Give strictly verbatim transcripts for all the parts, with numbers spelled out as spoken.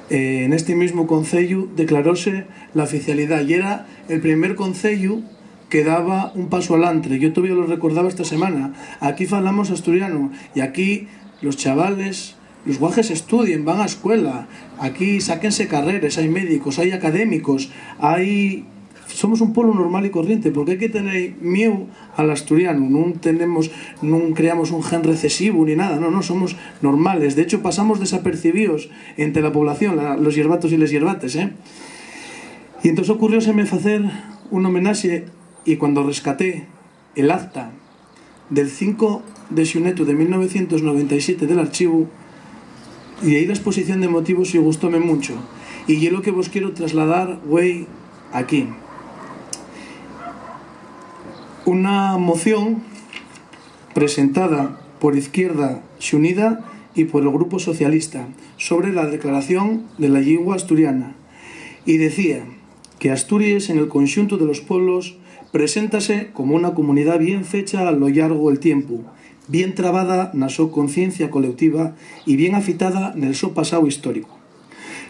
Eh, nesti mismu conceyu declaróse la oficialidá. Yera el primer conceyu que daba un pasu alantre. Yo todavía lo recordaba esta semana. Aquí falamos asturiano y aquí los chavales, los guajes estudien, van a escuela. Aquí sáquense carreres, hai médicos, hai académicos, hai... Somos un pueblo normal y corriente, porque hai que tener mieu al asturiano. Nun tenemos, nun creamos un gen recesivo ni nada, no, no, somos normales. De hecho, pasamos desapercibíos entre la población, la, los yerbatos y les yerbates, ¿eh? Y entós ocurrióseme facer un homenaxe, y cuando rescaté el acta del cinco de xunetu de mil novecientos noventa y siete del archivu, lleí la exposición de motivos y gustóme muncho, y ye lo que vos quiero trasladar güei aquí. Una moción presentada por Izquierda Xunida y por el Grupo Socialista sobre la declaración de la llingua asturiana, y decía que Asturies, en el conxuntu de los pueblos, preséntase como una comunidá bien fecha a lo llargo del tiempu, bien trabada na so conciencia coleutiva y bien afitada nel so pasáu históricu.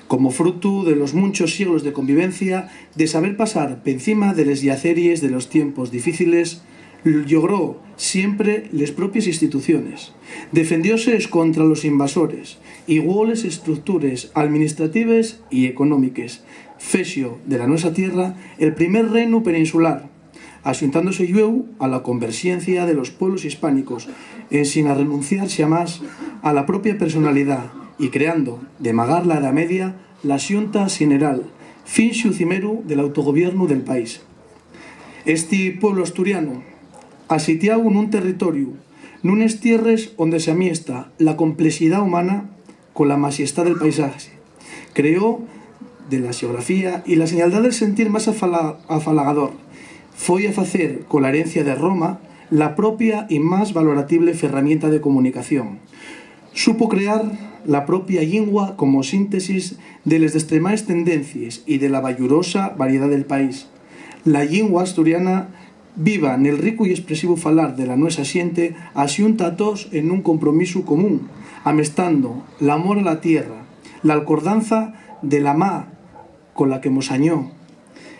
Como frutu de los munchos siglos de convivencia, de saber pasar p'encima de les llaceries de los tiempos difíciles, llogró siempre les propies instituciones, defendióse escontra los invasores, iguó les estructures alministratives y económiques, fexo de la nuesa tierra el primer reinu peninsular, axuntándose llueu a la converxencia de los pueblos hispánicos, ensin arrenunciar xamás a la propia personalidá, y creando, de magar la Edá Media, la Xunta Xeneral, finxu cimeru del autogobiernu del país. Esti pueblo asturianu, asitiáu nun territoriu, nunes tierres onde s'amiesta la complexidá humana cola maxestá del paisaxe, creó de la xeografía y la señaldá del sentir más afala-, afalagador. Foi a facer cola herencia de Roma la propia y más valoratible ferramienta de comunicación. Supo crear la propia llingua como síntesis de les destremaes tendencies y de la bayurosa variedá del país. La llingua asturiana, viva nel ricu y espresivu falar de la nuesa xente, axunta a toos en un compromisu común, amestando l'amor a la tierra, l'alcordanza de la ma cola que mos añó,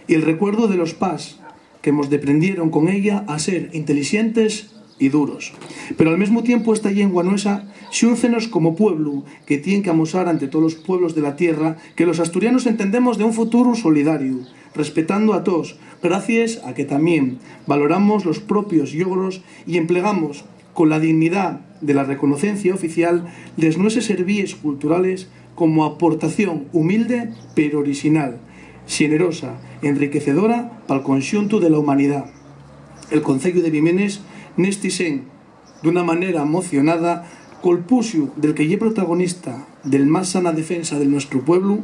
y el recuerdu de los pas que mos deprendieron con ella a ser intelixentes y duros. Pero al mesmu tiempu, esta llingua nuesa xúncenos como pueblu, que tien qu'amosar ante tolos pueblos de la tierra que los asturianos entendemos de un futuru solidariu, respetando a toos, gracies a que tamién valoramos los propios llogros y emplegamos, con la dignidá de la reconocencia oficial, les nueses servíes culturales como aportación humilde pero orixinal, xenerosa, enriquecedora pal conxuntu de la humanidá. El Conceyu de Bimenes, nesti sen, d'una manera mocionada, col puxu del que ye protagonista del más sana defensa del nuestru pueblu,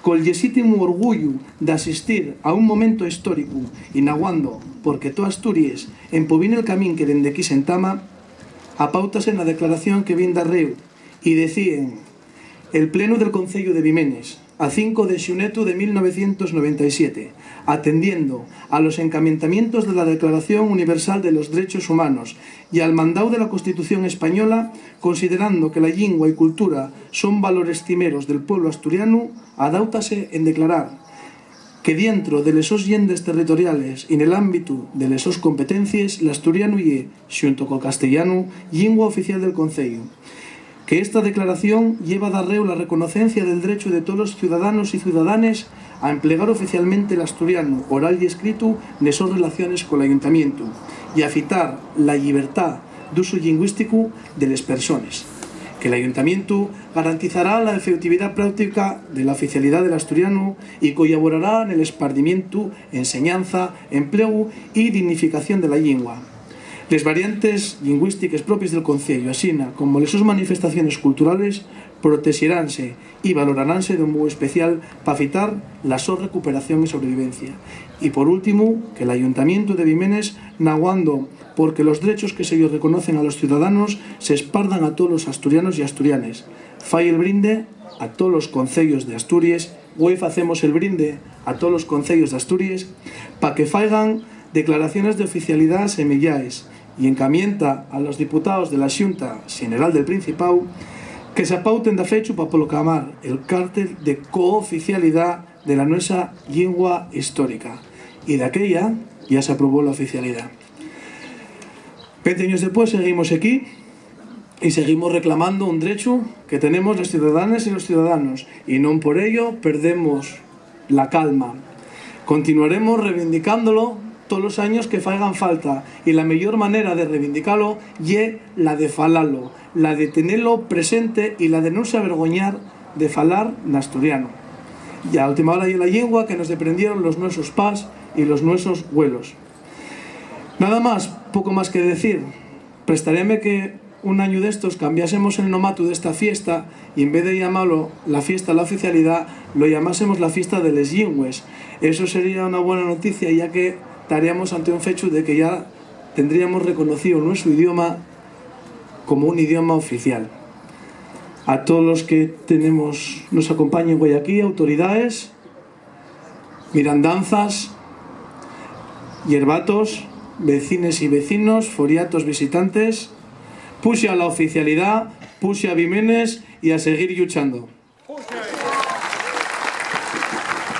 col llegítimu orguyu d'asistir a un momentu históricu y naguando porque toa Asturies empobine el camín que dende aquí s'entama, apautase na declaración que vien darréu, y decíen: El plenu del Conceyu de Bimenes, a cinco de xunetu de mil novecientos noventa y siete, atendiendo a los encamientamientos de la Declaración Universal de los Drechos Humanos y al mandáu de la Constitución española, considerando que la llingua y cultura son valores cimeros del pueblu asturianu, adáutase en declarar que dientro de les sos llendes territoriales y nel ámbitu de les sos competencies, l'asturianu ye, xunto col castellanu, llingua oficial del Conceyu. Que esta declaración lleva darréu la reconocencia del drechu de tolos ciudadanos y ciudadanes a emplegar oficialmente l'asturianu oral y escritu nes sos relaciones col Ayuntamientu y a fitar la llibertá d'usu llingüísticu de les persones. Que l'Ayuntamientu garantizará la efeutividá práutica de la oficialidá del asturianu y collaborará nel espardimientu, enseñanza, emplegu y dignificación de la llingua. Les variantes llingüístiques propies del Conceyu, asina como les sos manifestaciones culturales, protexeranse y valoraranse d'un mou especial pa fitar la so recuperación y sobrevivencia. Y, por últimu, que l'Ayuntamientu de Bimenes, naguando porque los drechos que se-yos reconocen a los ciudadanos s'espardan a tolos asturianos y asturianes, fai el brinde a tolos conceyos d'Asturies, güei facemos el brinde a tolos conceyos d'Asturies, pa que faigan declaraciones d'oficialidá semeyaes, y encamienta a los diputaos de la Xunta Xeneral del Principáu que s'apauten dafechu pa proclamar el cártel de cooficialidá de la nuesa llingua histórica, y daquella ya s'aprobó la oficialidá. Venti años depués seguimos equí y seguimos reclamando un drechu que tenemos les ciudadanes y los ciudadanos, y non por ello perdemos la calma. Continuaremos reivindicándolo tolos años que faigan falta, y la meyor manera de reivindicalo ye la de falalo, la de tenelo presente y la de nun s'avergoñar de falar n'asturiano. Ya a última hora ye la llingua que nos deprendieron los nuesos pas y los nuesos güelos. Nada más, poco más que decir. Prestaríame que un añu d'estos cambiásemos el nomatu d'esta fiesta y, en vez de llamalo la fiesta la oficialidá, lo llamásemos la fiesta de les llingües. Eso sería una buena noticia, ya que taríamos ante un fechu de que ya tendríamos reconocío nuesu idioma como un idioma oficial. A tolos que tenemos, nos acompañen güei aquí, autoridaes, mirandanzas, yerbatos, vecines y vecinos, foriatos, visitantes, puxa la oficialidá, puxa Bimenes y a seguir lluchando.